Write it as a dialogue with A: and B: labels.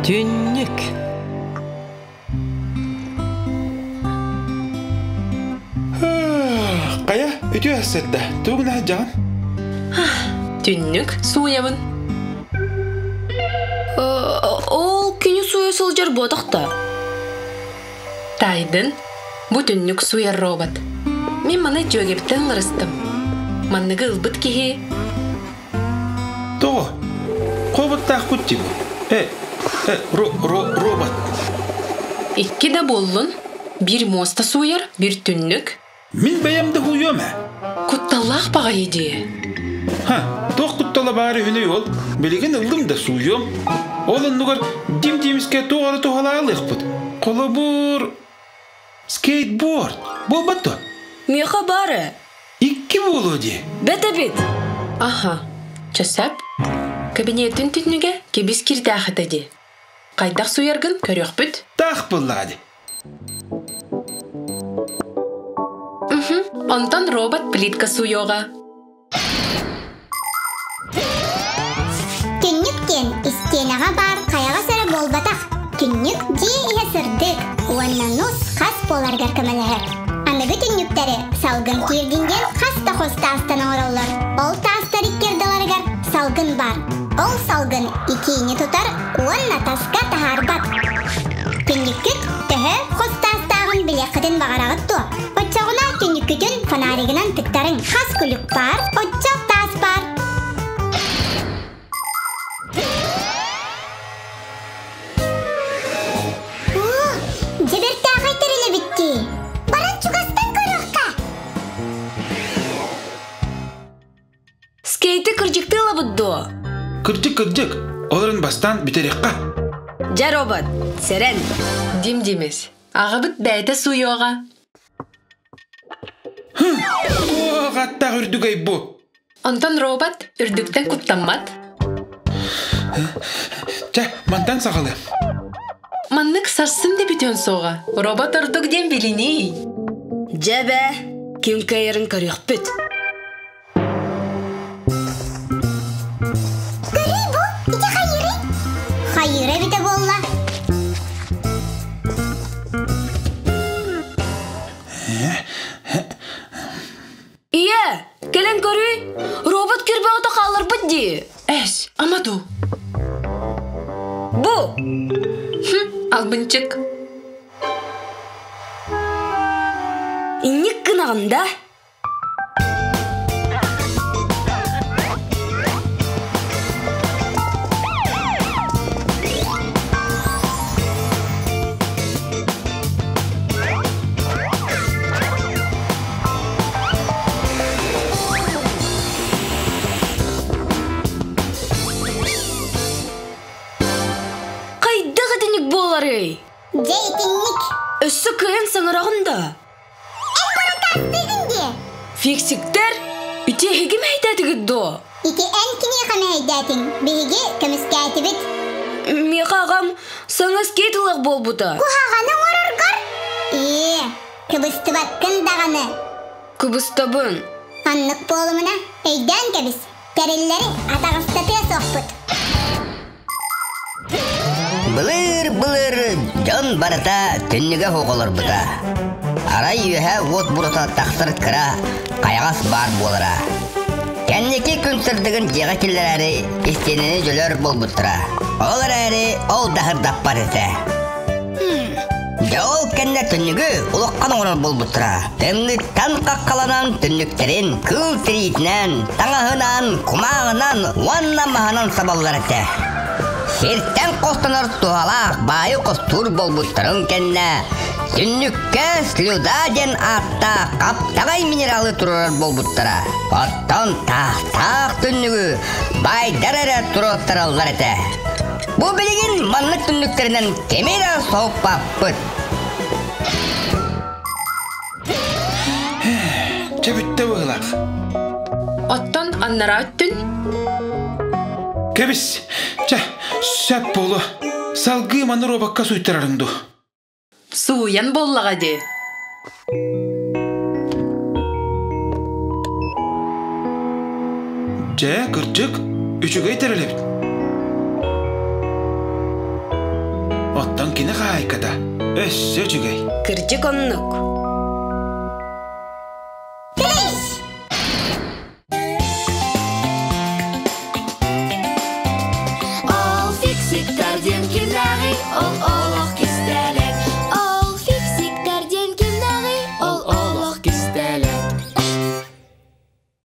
A: Түннүк.
B: Хайа, үтүө сырда. Тугу гына сылдьаҕын?
C: Түннүк сууйабын.
D: Ол күнү сууйа сылдьар буотах да.
C: Таайдын, бу түннүк сууйар робот. Мин маны дьүөгэбиттэн уларыстым. Манныгы ылбыт киһи
B: Тоҕо? Хоботтаахпыт дии бу. Э, э, ро, ро, робот.
C: Икки да буоллун. Биир муоста сууйар, биир түннүк.
B: Мин бэйэм да һууйуом ээ.
C: Кутталлаах баҕайы дии.
B: Ха, туох куттала баар үһүнүй ол? Билигин ыллым да сууйуом. Ол оннугар дим-димискэ туох эрэ туһалаалыахпыт. Холобур, скейтборд. Буолбат дуо?
D: Миэхэ баар ээ.
B: Икки буолуо дии.
D: Бэт эбит.
C: Аха, часап. Кабинетин түннүгэ кибис кирдээх этэ дии. Хайдах суйаргын көрүөхпүт.
B: Таах буоллаҕа дии.
C: Угу. Онтон робот плитка суйуоҕа.
E: Түннүк диэн истиэнэҕэ баар хайаҕас эрэ буолбатах. Түннүк дьиэ иһэ сырдык уонна нус-хас буоларыгар көмөлөһөр. Аныгы түннүктэри салгын киирдин диэн хас да хос таастан оҥороллор. Ол таастар икки ардыларыгар салгын баар. Ол салгын итиини тутар уонна таска таһаарбат. Түннүккүт төһө хос таастааҕын билиэххитин баҕараҕыт дуо? Оччоҕуна түннүккүтүн фонаригынан тыктарыҥ. Хас күлүк баар, оччо таас баар. Оо, дьэбэртээхэй тэрилэ эбит Баран чугастан көрүөххэ.
D: Скейти кырдьыктыы ылабыт дуо?
B: Кырдьык, кырдьык. Олорун бастаан бүтэриэххэ.
D: Дьэ, робот, сэрэн.
C: Дим-димис. Аҕабыт бэйэтэ сууйуоҕа.
B: Туох аттаах үрдүгэй бу?
C: Онтон робот үрдүктэн куттаммат.
B: Чэ, мантан саҕалыам.
C: Маннык сарсын да бүтүөн суоҕа. Робот ордук диэн билиний.
D: Дьэ бэ, ким кыайарын көрүөхпүт.
E: Көрүй бу, ити хайыырый? Хайыыра эбитэ буолла.
D: Ийэ, кэлэн көрүй, робот кирбэҕитэ хаалларбыт дии.
C: Эс, Амаду.
D: Бу.
C: Хм, албынчык.
D: Инник гынаҕын да? Хайдах итинник буоларый?
E: Дьэ итинник.
D: Өссө кыайан саҥараҕын да?
E: Эн дии.
D: Фиксиктэр, ити эһиги мэһэйдээтигит дуо?
E: Ити эн киниэхэ мэһэйдээтиҥ, биһиги көмүскээтибит.
D: Миэхэ аҕам саҥа скейт ылыах буолбута.
E: Куһаҕаны оҥороргор? Ээ, кыбыстыбаккын даҕаны.
D: Кыбыстабын.
E: Оннук буолумуна, өйдөөн кэбис. Тэриллэри атаҕастатыа суохпут.
F: Былыр-былыр дьон барыта түннүгэ суох олорбута. Арай үөһэ уот бурута тахсар кыра хайаҕас баар буолара. Кэнники күн сырдыгын дьиэҕэ киллэрээри истиэнэни дьөлөр буолбуттара. Ол эрээри ол да сырдаппат этэ. Дьэ ол кэннэ түннүгү улахан оҥорор буолбуттара. Тымныыттан хаххаланан түннүктэрин кыыл тириитинэн, таҥаһынан, кумааҕынан уонна маһынан сабаллар этэ. Сиртэн хостонор туһалаах баайы хостуур буолбуттарын кэннэ түннүккэ слюда диэн ааттаах хаптаҕай минералы туруорар буолбуттара. Оттон таастаах түннүгү баайдар эрэ туруортараллар этэ. Бу билигин маннык түннүктэринэн кими да соһуппаппыт.
B: Чэ бүттэ быһыылаах.
C: Оттон аннараа өттүн?
B: Кэбис! Чэ, сөп буолуо. Салгыы маны робокка суйтарарыҥ дуу?
C: Сууйан буоллаҕа дии.
B: Дьэ, кырдьык, үчүгэй тэрил эбит. Оттон кини хаһаайката өссө үчүгэй.
D: Кырдьык оннук.